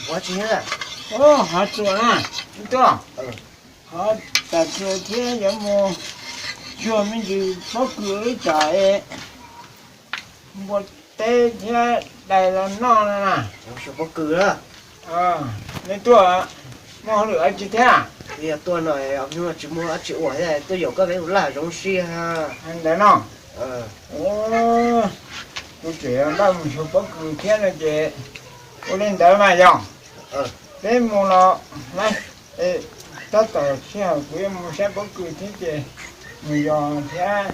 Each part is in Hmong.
Ua tsi thiab? Hov tsuas na, tuaj, hov tas tsuas thiab yuav mus xyuas me ntsis pob kws ib tsam npua teb thiab dais los noj no na. Pob kws na. Nej tuaj muaj hauj lwm dab tsi thiab? Yog tuaj no tsis muaj dab tsi ua thiab, tuaj yaum koj peb ua laj zoo siab ntawd no. Kuv tseem npaj mus xyuas pob kws thiab no ces ua li ntawd mas yog peb mus los, tab tom sij hawm kuv yuav mus saib pob kws thiab ces mus yos thiab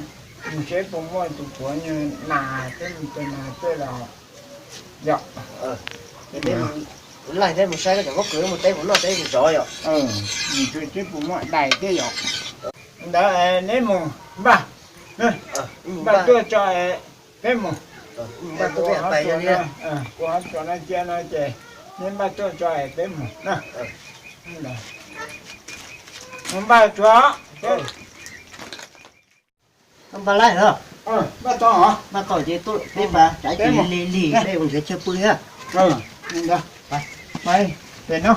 mus seb puas muaj tus puav nyuag nas thiab mus tus nas tej los yom. Laij thiab mus saib koj cov pob kws mus teb puas noj teb mus zov yom. Mus xyuas seb puas muaj dais thiab yom. Ntawd neb mus npaj, npaj tuaj tso peb mus. Npaj tuaj, kuv hov tsuas no cia no ces neb npaj tuaj tso peb mus na. Mus npaj tsuav. Npaj laij os. Npaj tau ces tuaj peb pas tsav ci li li peb ua nrhiav chaw pw thiab. Peb no.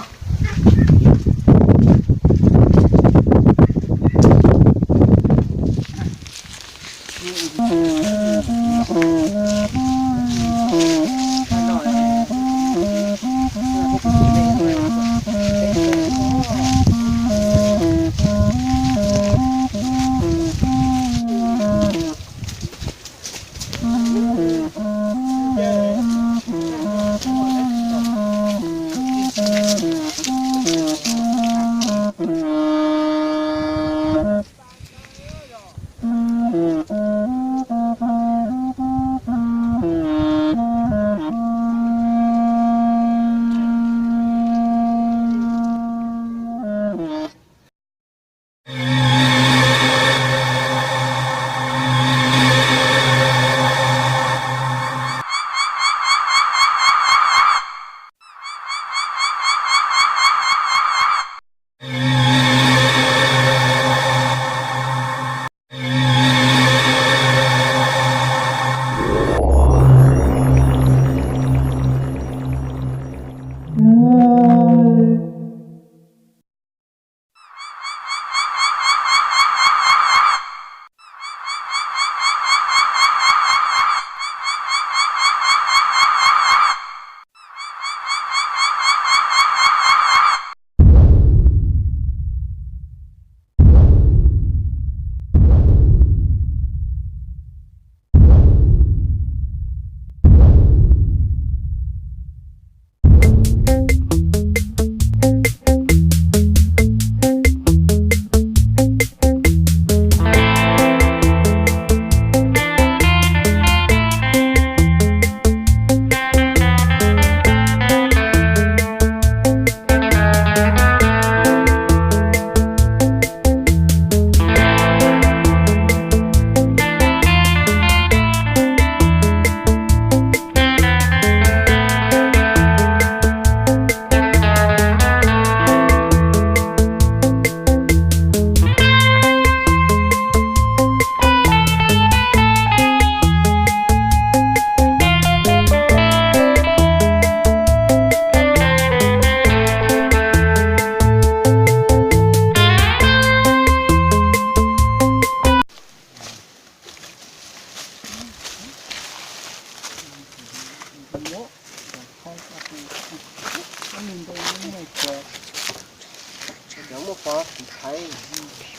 Cov muaj pov thaiv,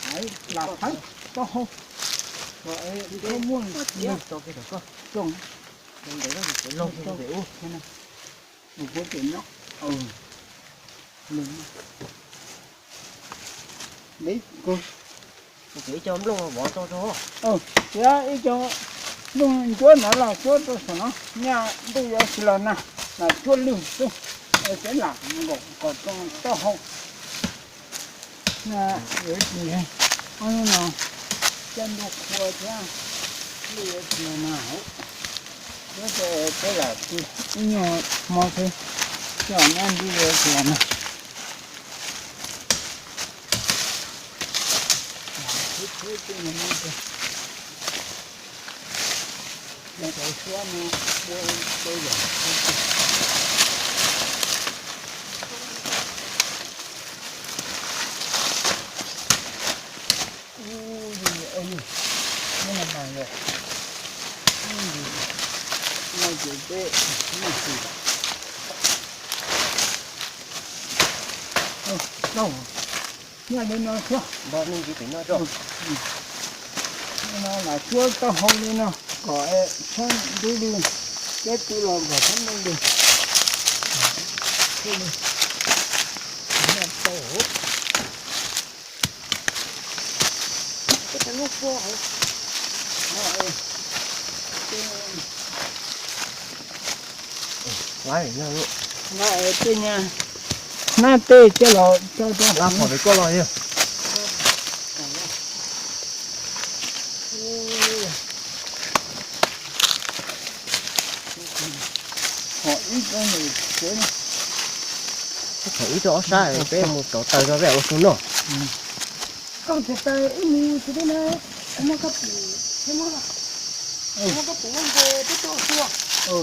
thaiv lam thaiv taub hau, muaj tau koj tsoom, ntawd log ntawm ub, mus puab pem no. Ib co nplooj vov tau rau, tias ib co nplooj ncuab ntawd los cuab rau saum no, nyaj ntuj yuav tsis los nag, los cuab lwg xwb, peb lam nkaum kom tsoom taub hau. Yuav tsis, ob hnub no caj ntuj qhua thiab, ntuj yuav tsis los nag hauv, yuav ces peb lam pw ib nyuag hmo xwb, coj nyaj ntuj yuav tsis los nag. Ua tau suab no, ua tau yam tau tiag. Nyob li no xwb. Npog me ntsis pem no tso. No lam cuab taub hau li no kom sab ntub li, peb pw los kom sab ntub li. Tej nyuag hnab tej coj los tso rau. Lab phom pem koj los yog. Phom ib rau ob sab peb mus rauv taws rau peb ua su noj. Koj tsis taws ib mus tsis tau na, muab koj pum, muab koj pum nqe peb tuaj ua su.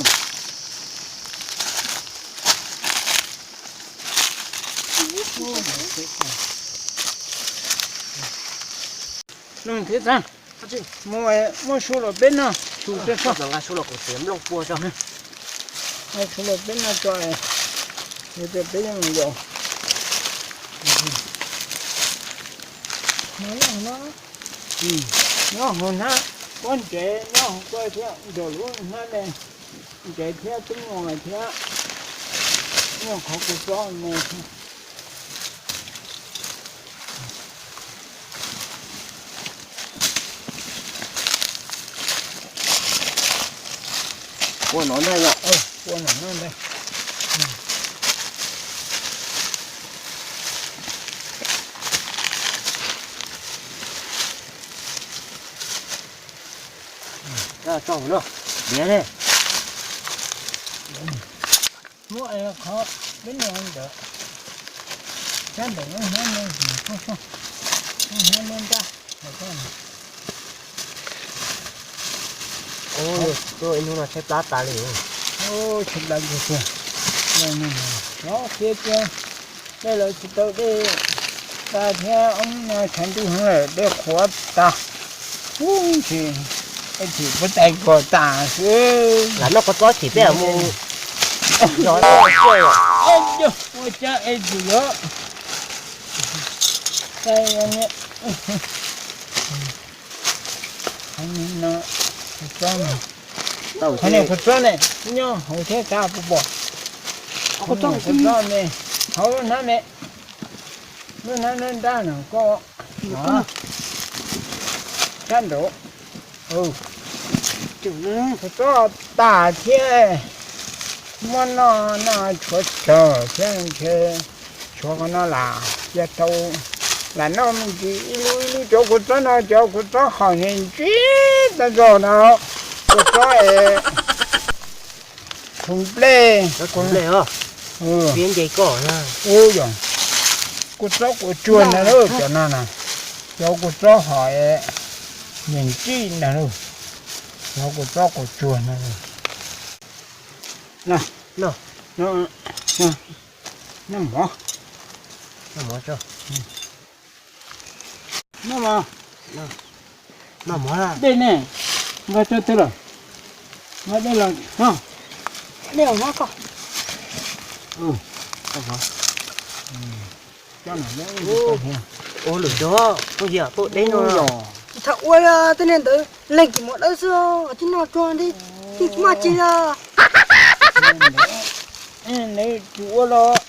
Mus muab su los peb noj, su peb faj. Nqa su los kuv txiav nplooj pua tso. Nqa su los peb noj tso, peb mus yos. Nyob hauv hnab, pob ntsev nyob hauv koj thiab, nram lub hnab ne, ntsev thiab tub nyuag thiab, nyuag qhov kua txob me. Ua no ntag yom. Ua no ntag. Tso no, diav ne. Muab qhov peb noj ntawd, sab ntawm lub hnab no, lub hnab lub nrab. Ub, tuaj ib hnub no tshaib plab tas li. Tshaib plab kawg kiag. Xyov tiag tiag, dej los tsis tau dej tas thiab, ob hnub no tshav ntuj heev lawm dej qhuav tas. Ub, ntshe ib chim puab tais kos tas xwb. Lam noj kua txob chim peb mus. Ua cas ib chim yuav Qhov niag kua txob ne, nyob hauv thiab, koj puas pom? Kua txob ne, hauv lub hnab ne, lub hnab nrab no koj, sab nraud. Kua txob tas thiab, muab noj no tshuav tsawg thiab ntshe tshuav qhov no lam cia tau, lam noj me ntsis ib lub ib lub. Cov kua txob no cov kua txob hom niag ntsib tag zog no, kua txob es txhuv nplej. Ub, yog kua txob kua tsuag ntag lauj cov no na, cov kua txob hom es niag ntsib ntag lauj, cov kua txob kua tsuag ntag. Noj mov, noj mov, dej ne, nqa tso twg lawm, nqa dej los, dej los nqa koj. Ua lwm cov phooj ywg tuaj deb no. Tsis txhob ua tej niag ntawd, leej tsis muaj dawb xwb, tib noj tsuag nti, tsis muaj tsi os. Nws tsis ua los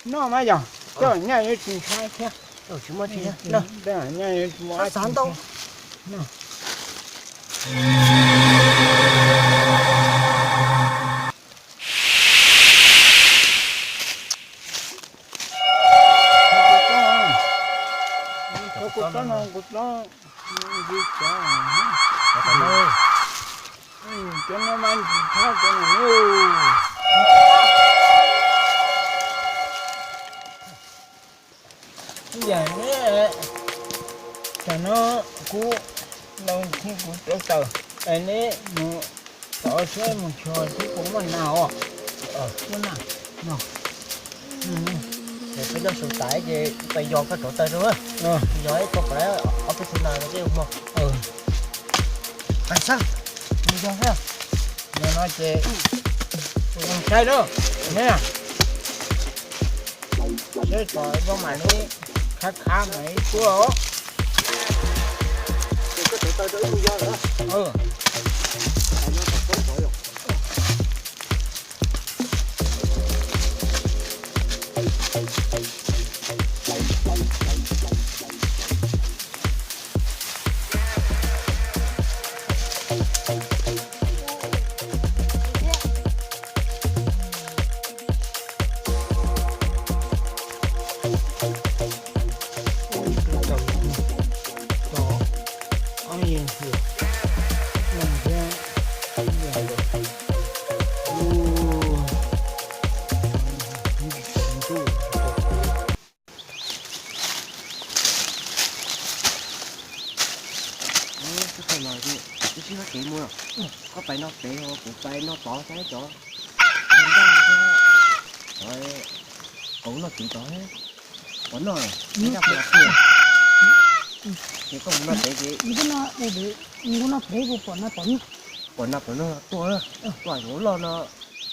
noj mas yog, coj nyaj yuav tsis ntshai thiab. Tsis muaj tsi, nyaj yuav tsis muaj tsi ntau. Kua txob no, kua txob, cov no mas ntsim tshaj cov no ne. Yam ne, tam no kuv los thiab kuv rauv taws, es neb mus tov siab mus chua thiab kuv muaj nas os. Muaj nas no. Peb noj su tas ces peb yos koj rauv taws rau, yos ib tog pab ob peb tug nas rau peb ua mov. Pais sab, mus yos thiab. Yog no ces ua sai lawm ne. Seb kom zoo mas li, khab khab mas ib tuaj os. Koj pais no pem, kuv pais no tod saib cov, cov kauv noj txiv tod, pom noj, ib zaj pom noj pem ces, ces koj mus no pem ces, mus no pem, pom no pom noj, pom no pom noj tuaj, tuaj yuav loj no,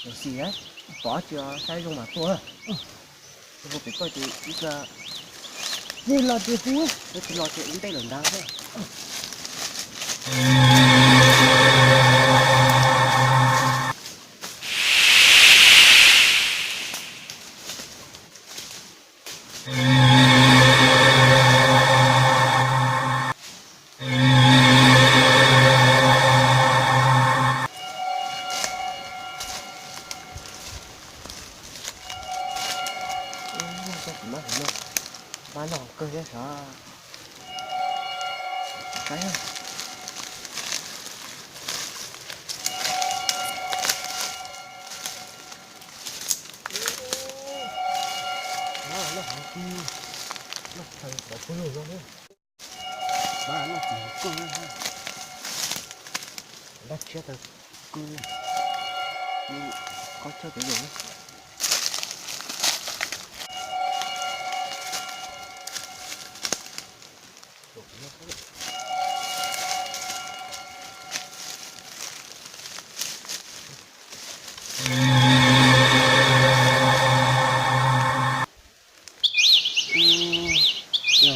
yuav xis, pom tsis saib zoo mas tuaj. Hu pem koj ces ib, yog los ces hu, yog tsis los ces ib ntej lawm ntag. Mab noj kawg thiab sav. Mab noj txiv kawg, dab tshiab tau kawg, qhov chaw pem los.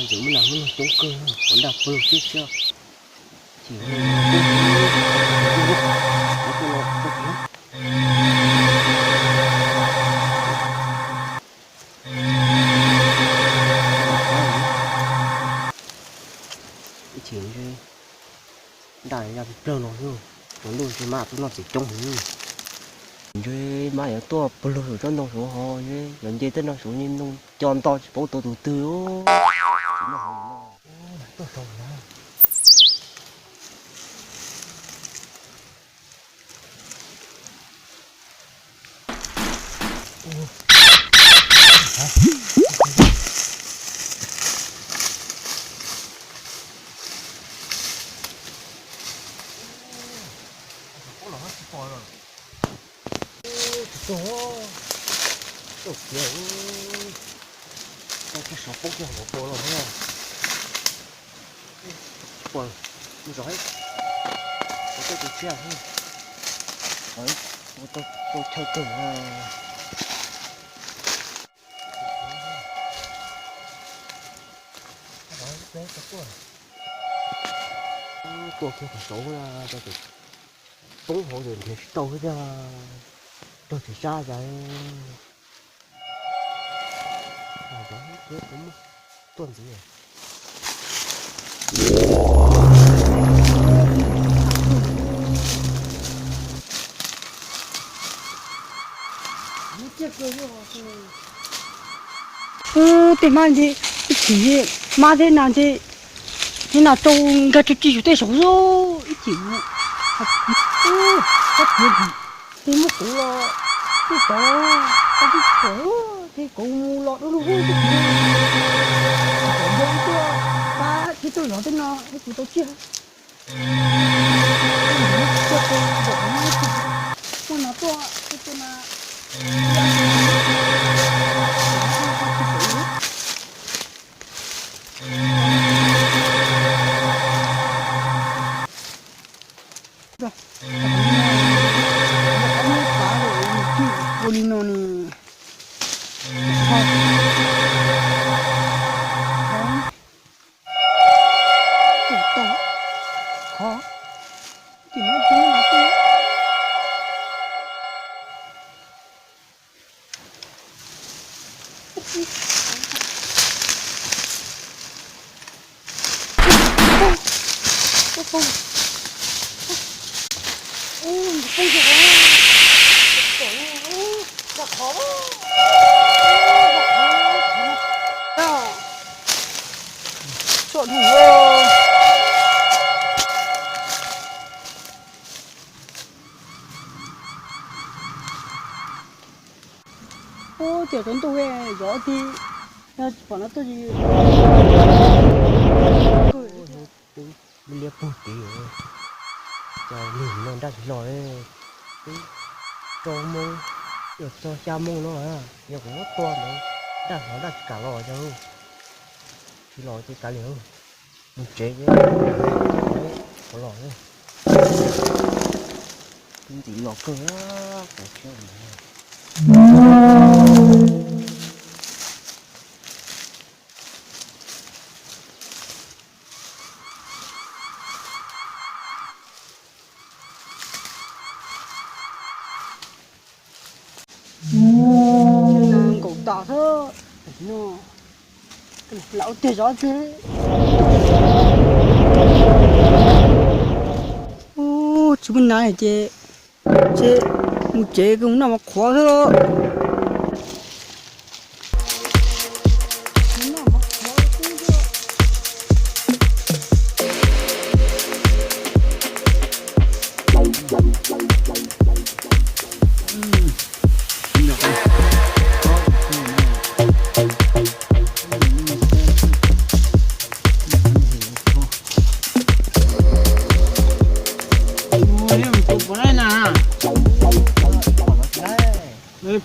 Ntxim muaj nas muaj noog coob kawg, qhov nraj pawg lug tib si. Ib chim ntshe nraj ya plawg no xwb, tus ntuj ntshe mab tuaj noj txiv coob heev. Ntshe mab yuav tuaj pawg lug saum tsob ntoo saud ho, yuav nce tej no saud ntoo co nto tsis paub tua tus twg. Tsis tau, tau kiag, tau kiag sov poob kiag hauv paus los thiab. Pom, mus zov, ua tej tus tsiaj, ua tau chaw kawg. Tua kiag qhov saud, poob hauv ces nrhiav tsis tau thiab tiag, raug tsis sab cas. Tuaj ntxiv. Ub, tej mab nti, ib chim mab thiab nas nti, thiab nas rau nkag rau tsis yus tej saud xwb ib chim. Tej muab kuv los, tej tod, tej kauv mus los du lug, tej kauv npau tuaj, pab thiab tuaj zov tej no, kuv tau tsiaj. Muaj no tuaj, tuaj na. Ua li no ne, ho Ub, tias cov ntuj zov ti, yog tsis pom no tuaj tsis liab puag tid. Cas lig no daj tsis los, twb rau moo, yuav txog xya moo no, yog kuv muab tua ntawd daj los daj tsis kam los cas, tsis los ces kav liam, mus tsev ces, los, ntxim los kawg, kuv thiab. Nkaum tas xwb, no lam ua tiag zov tiag. Ub, tsis muaj nas ces, ces mus tsev, mus noj mov qhuav xwb.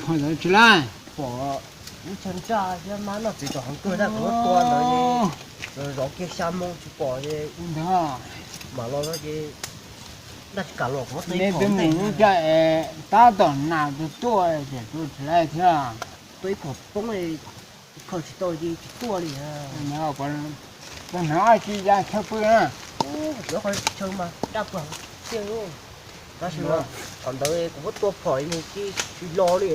Pom ntawd tsis laij. Pom lub tsag ntsaj thiab mab noj txiv tau heev kawg, tab kuv muab tua ntawd ces zov kiag xya moo tsis pom ces ntawd mam los no ces daj tsis kam los, kuv muab tua ib phaum ntej. Lub tsag es tab tom nas tus tuaj ces tus tsis laij thiab. Tua ib phaum poob, khaws tsis tau ces tsis tuaj li. Pog hnav tsis ya chaw pw na. Chaw mas daj pag tiag. Tab sis mas thaum ntawd kuv muab tua phom li nws tsis los li.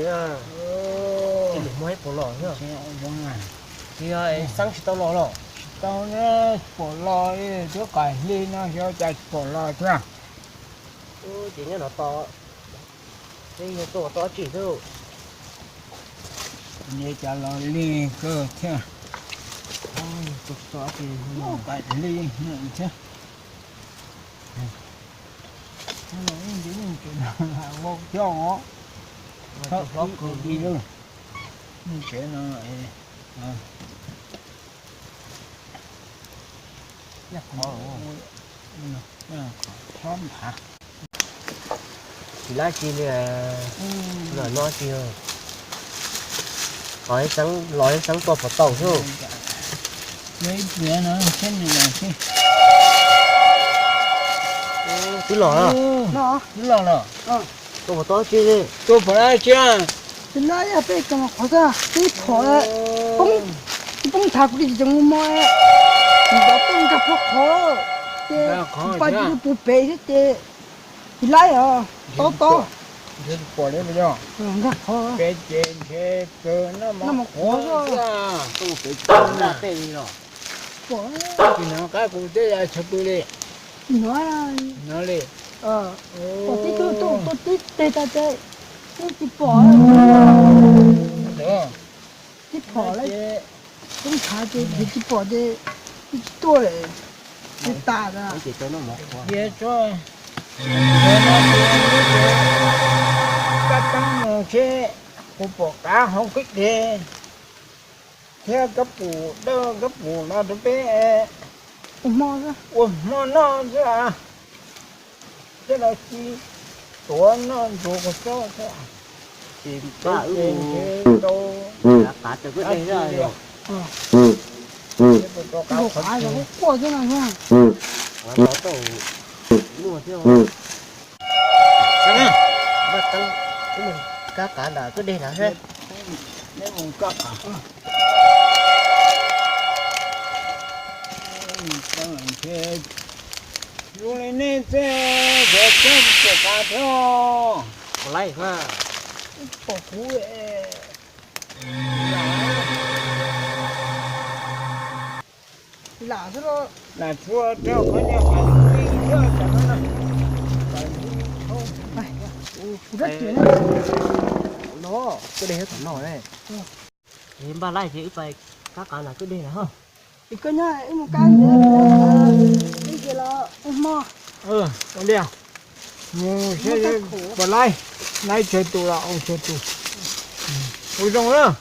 Cia li muab ib pom los thiab. Tsis yog xeeb tsis tau los los? Tsis tau ne, tsis pom los li, twb qas hli no xyov cas tsis pom los thiab. Ces nyob no tos, peb yog tuaj ua tau dab tsi xwb. Nws cas los lig kawg thiab. Qas hli thiab. Ua coj os. Hlob kawg li. Tsev no, qhov nphav. Tsis laij tsi li, no tsis yog qhov los ib xeeb tua pom tau xwb. Twb los, twb los los. Tua pom tau tsi li? Tua pom dab tsi? Tsis laij, yog peb cov qhov xwb, peb phom poob, poob thav kuv li tsis tseem mus mog, nws cov poob nkag plho qhov, ces kuv pais tsis tau puv pem thiab ces tsis laij os, tob tob. Nkag qhov, peb ces ntshe kawg noj mov qhuav xwb. Pom, tsis hnov qab kuv twb ya chaw pw li. Tsis hnov, hnov li. Pom tib tug tuaj tib teg tas ces twb tsis pom. Tib phom lawm, poob thav ces tsis pom ces twb tsis tuaj lawm, twb tas lawm. Cia tso, kab teeb mus seb puas pom qav hauv kwj deg thiab kab pum dawb kab pum no rau peb ua hmo noj xwb. Thiab los ci tuav noj ntxuav kua txob thiab. Ces npaj wb mus tau qav rau kwj deg thiab yom. Thiab puas tau qav qhov twg, qav no tau muaj thiab. Npaj teeb, wb mus kab qav nram kwj deg nrad seb. Neb mus kab qav. Zoo li nej tej xyov tseeb puas pom qav thiab. Pom kuv, Lam txhua rau qhov nyuag qas lwj thiab tam no na. Qas lwj thaub. Kuv rab riam no, no, kuj dej thiab tom no ne. Npaj laij ces wb pais kab qas nram kwj deg na ho. Ces koj nyob wb mus kab, wb ces los ua hmo. Ua li. Mus saib pom laij, laij tsawg tus los ua tsawg tus. Ua zoo na.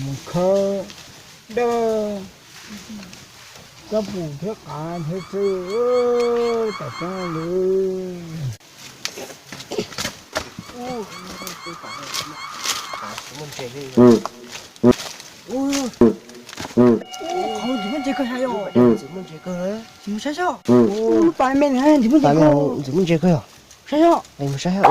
Mus khawb dawb, kab pus thiab qav thiab xwb, tam ceeb li. Qhov ntsis muaj ntses kawg ha yom. Ntsis muaj ntses kawg. Mus saib seb. Pas me ntsis muaj ntses kawg. Ntsis muaj ntses kawg yom. Saib seb. Mus saib seb.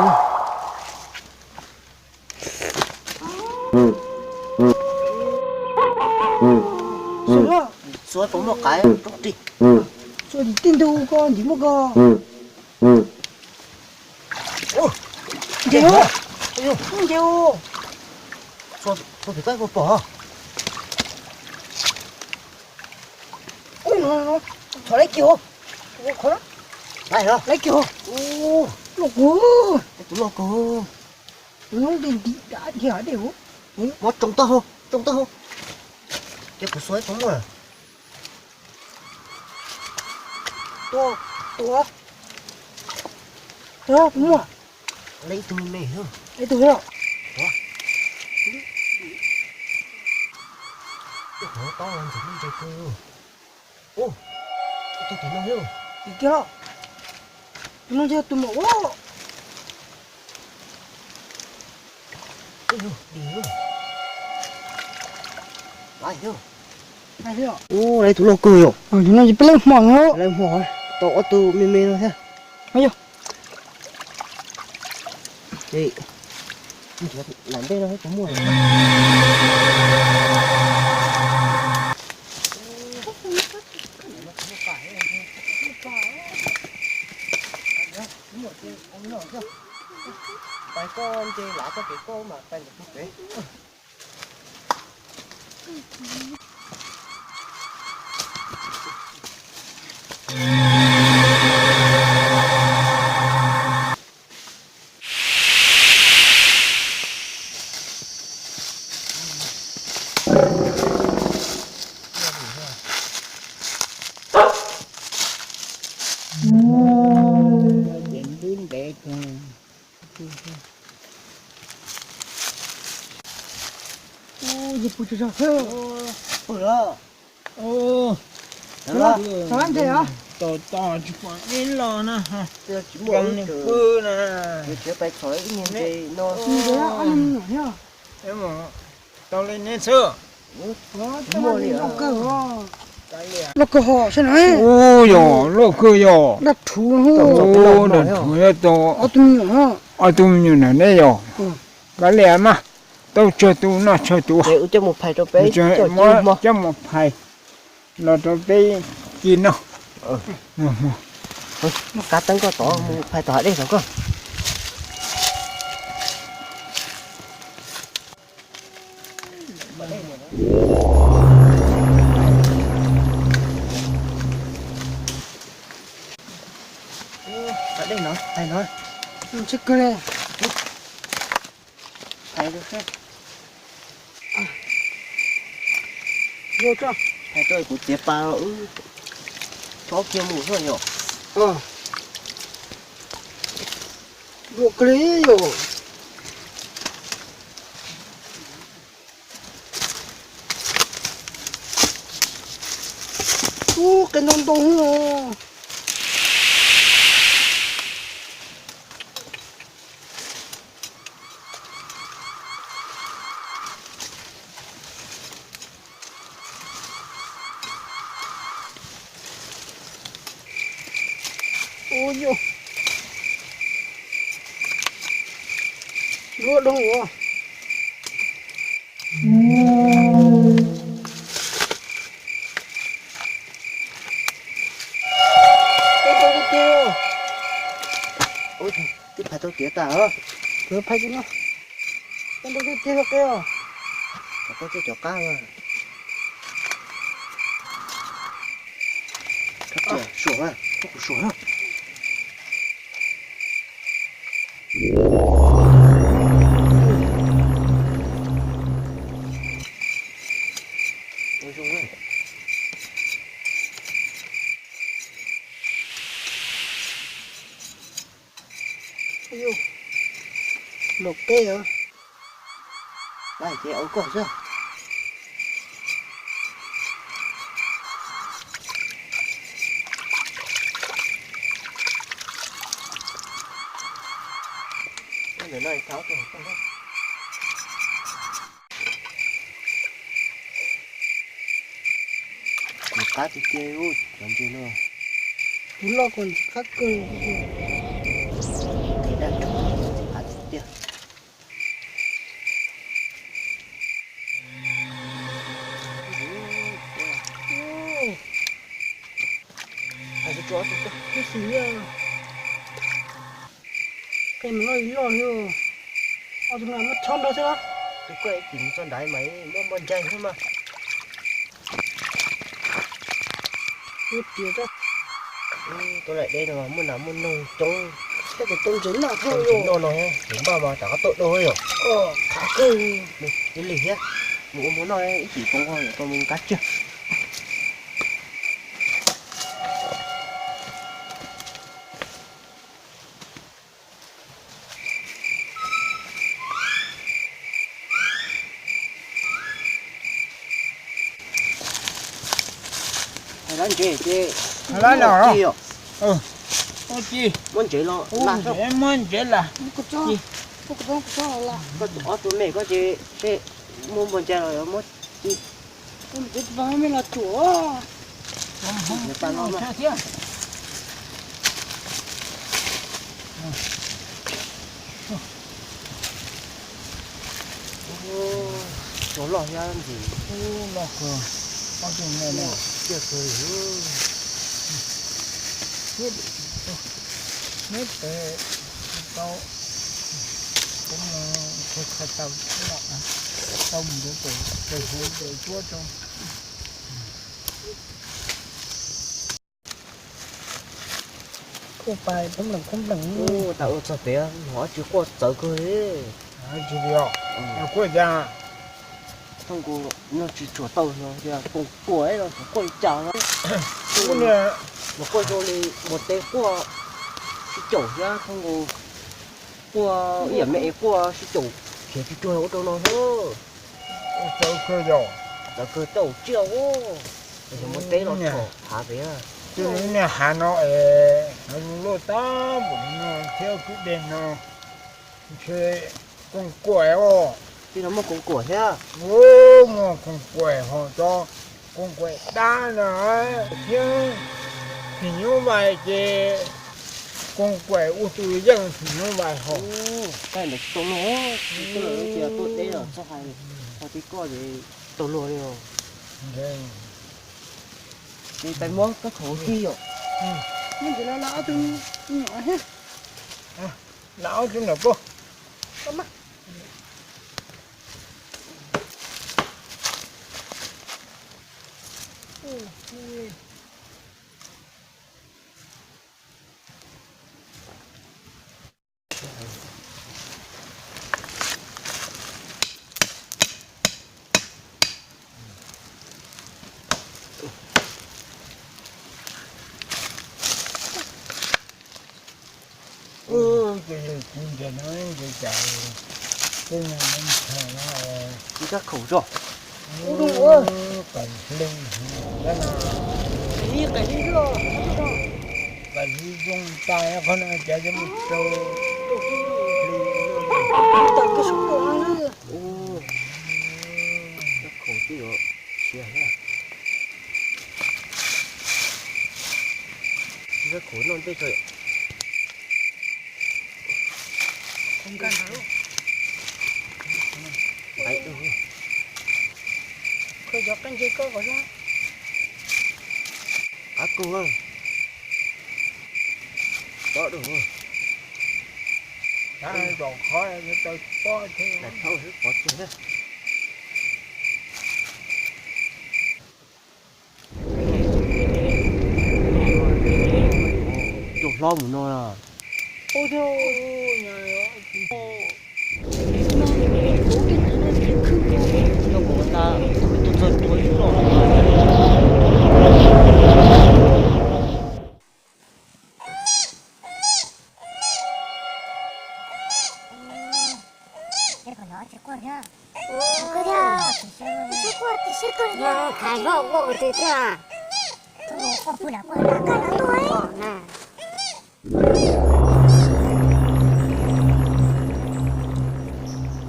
Xuas, xuas puas muaj qav roob ris. Xuas tim tej ntug ko ntsis muaj ko. Ntses, ntses. Xuas, xuas tim koj puas pom. Ub, no, no, no. Txhob laiv kiag. Laiv kiag. Loj kawg. Tus loj kawg. Tus no nti nti dab dhia dej. Muab tsoo tag hauv, tsoo tag hauv. Ces kuv xuas ib tug muaj. Tua, tua. Tua, kuv muaj. Laiv ib tug me me. Ib tug. Tua. Tus hauv taub ntxim muaj ntses kawg. Ub, tus tim no thiab. Tim kiag. Tus no yog tus muaj ub. Ub, laiv tus loj kawg yom. Tus no peb leej hmo no. Leej hmo, tau ob tug me me no thiab. Lam ntej no puas muaj. Pais koj nce lav txoj kev koj mas pais ntawm kuv pem. Ub, yus pw tsaug zog thiab. Pw los. Ub, tau tos tsis pom ib los na. Zoo li pw na. Tau li neb xwb. Loj kawg ho, saib na. Ub, yog loj kawg yog. Dab rhuv, dab rhuv yog tau ob tug me nyuam na neb yog. Kav liam mas, tau tsawg tus noj tsawg tus. Coj mus phais los rau peb ci noj. Kab teeb koj tod mus phais tom hav dej tom koj. Tom dej no, phais no. Tsis kawg li. Phais, phais rau kuv txiav pas wb chob kiag mus xwb yom. Luaj kawg li yom. Ub, qe ntau ntau os. Ub, yog luaj doo os. Twb phais tau tiav tas os. Phais no, tau tiag tiag qe os. Kom koj coj cov qab na. Suam na, koj kuv suam na. Ua zoo. Luam qeb os. Ces ua koj xwb. Ntawm no thauv koj. Nws qab tiag tiag, cov ntses no. Tus loj ko ntxim qab kawg. Daj rhuv ntxim qab tiag tiag. Hais tsuav tus twg xwb. Qe mus loj li loj li. Ob tug no muab chob nrog xwb los. Tus koj ib chim mus txog nrad mas muab npog ncaig xwb mas. Tus laim dej no mas muaj nas muaj noog coob. Tej tus tau ntses noj thiab. Ntses noj no, ntses npaj mas rov qab tuaj dua yom. Qab kawg. Lig lig thiab. Mus ua hmo noj ib chim poob qho tau mus kab tsiaj. Hais lab ntses ces, lab no ci os. Muab ntses los, muab ntses las. Koj ob tug me koj ces seb muab npog ncaig los muab ci. Tus me los tsuam. Tsuas loj thiab ntxim. Loj kawg, ob tug me no. Ciaj kawg li. Neb pem tau, kuv mus khaws khaws taws, tau mus ntawd pem, pem hauv pem cuab rau. Kuj pais khoob lees khoob lees. Ua tas ua txog pem hnov dab tsi quaj txawv kawg li. Dab tsi li os? Quaj cas? Thooj nkaus no tsis tsuam tau no tias koom kuam los tsuas quaj li cas no. Ub, mas quaj zoo li npua teb quaj sib caum thiab thooj nkaus quaj ib yam me es quaj sib caum khiav tsuag tsuag ua rau no xwb. Txawv kawg yom. Txawv kawg tau tsiaj ua. Yog npua teb los tshom hav pem. Tus niag hav no es hav zoov loj tag npaum no thiab kwj deg no, ntshe koom kuam os. Tij no muaj koom kuam thiab. Muaj koom kuam ho cov koom kuam dab no thiab phim nyuj vais ces koom kuam ua tus yeej phim nyuj vais ho. Tab ntawd tsis tau luag, tias tuaj deb los txog hais, ho tib koj ces tau luag li os. Ces tais muab koj khoom ua tij yom. Lam ob tug ntawm koj. Ub, ces yog kuv ntsia no ces cas tej nyuag me ntxhais no, ib kab khaum zog, ub, qas hli, qas hli zoo tas qhov no cas yuav mus rau hli. Khaum twb yuav siav thiab. Khaum noj ntej tso. Khaws cov qe ntses koj kom zoo. Qab kawg. Pob dua. Lam thauj xwb pov tseg thiab. Pob mus no.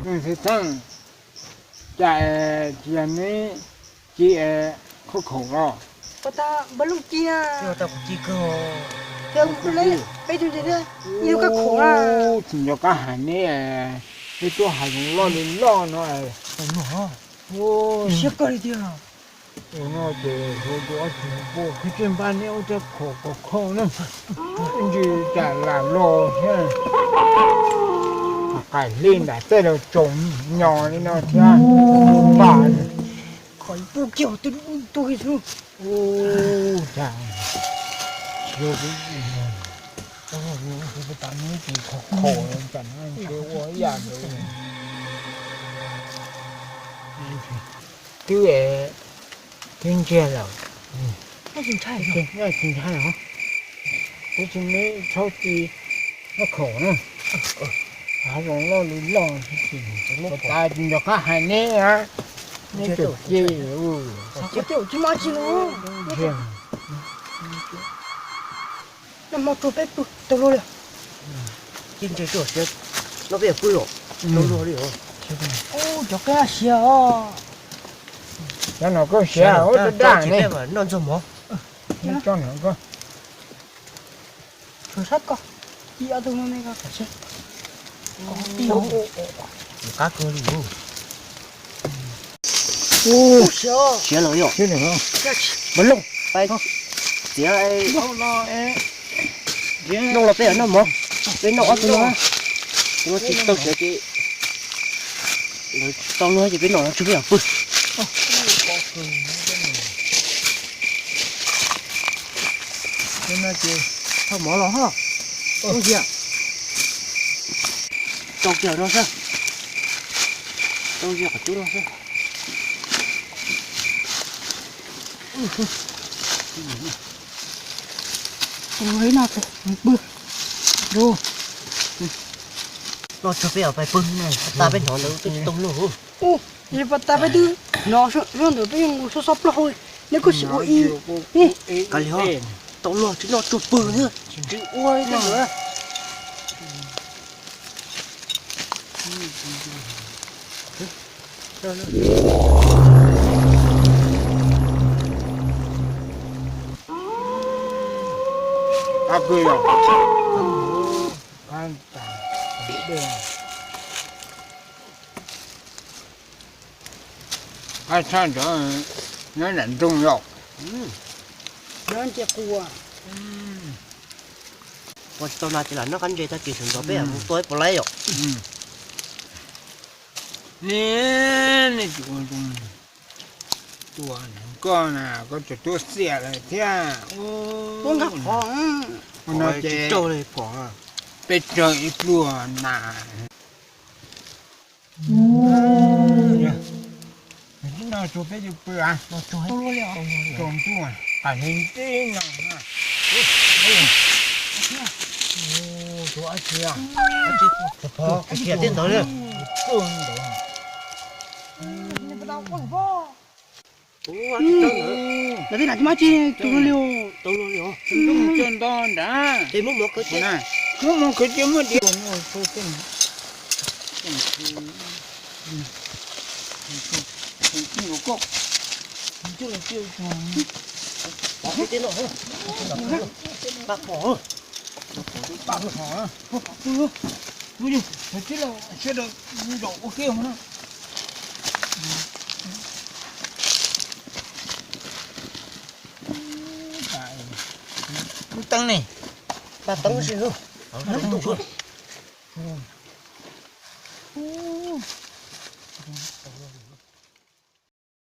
Xwb thaej, cas tsis yog neb ci khaub khaum los? Pab tab npaj lub ci na. Peb tug ntses thiab, ib lub kab khaum na. Tsis nco qab hais neb, peb tuaj hav zoov loj li loj no. Siab kawg li tiag. No ces hu tus ob tug poj khwv tsis npaj neb ua rau khaum kom khaum na. Ntsis cas lam los thiab. Qaim hli nram tej los tsoom nyom li no thiab. Npaj khaum ib pub kiag twb tuag xwb. Ua cas, tas neb tus khaum khaum cas ntshe ua ib yam ntawd. Twb, twb ntsiag lawm. Tsis ntshai os. Twb tsis neb txhob ci khaum na. Hav zoov loj li loj, tas tsis nco qab hais neb, neb tus ci. Tsis muaj dab tsi no. Noj mov tsuag peb pw tau luag li. Ci ntses tsuag siab, noj peb yam pw los tau luag li os. Ub, cov qeb siav os. Cov no koj siav ua daj daj ne. Noj ntxuag mov. Tshuav sab ko, ib ob tug no ne ko. Qab kawg li. Siav los yog. Npawg Looj, txiav noj los peb noj mov, peb noj ob tug no. Tus no tsis tau siav ces lawv tau luag ces peb noj no tshuav peb yam pw. Txhob mov los ho. Tau kiag no xwb. Tau kiag qhov cub no xwb. Tus no pw. Noj tshuav peb yam pais pw, tas peb hnov ntawd peb tsis tau luag. Ub, yog pas tas peb twb hnov sab ntawd peb yeej mus xob xob plaub hau, neb kuj sim ua ib. Kav liam, tau luag tsis noj tsuag pw thiab, tsis ua li tej ntawd. Qab tshaj ntawd nyob nram nroog yom. Nyob nce qua. Ua tsis tau na ces lam noj qab ntses tag kis sawv ntxov peb mus tua ib puas laib yom. Ne, nej tus tua koj na, koj tseem tuaj xiam lawm thiab. Ua no ces peb tsawg ib pluag na. No tsuas peb tus pw a, tsaus ntuj qam hli ntib no. Tus ab tsi, tus phov kiag tiab ntawd li. Lawv tej nam tsis mab tsi tus li. Tau li os. Ntoo tso nto nrad. Ces muab mov khwv, muab mov khwv cia muab diav. Lub teeb ne, paj teeb si lub.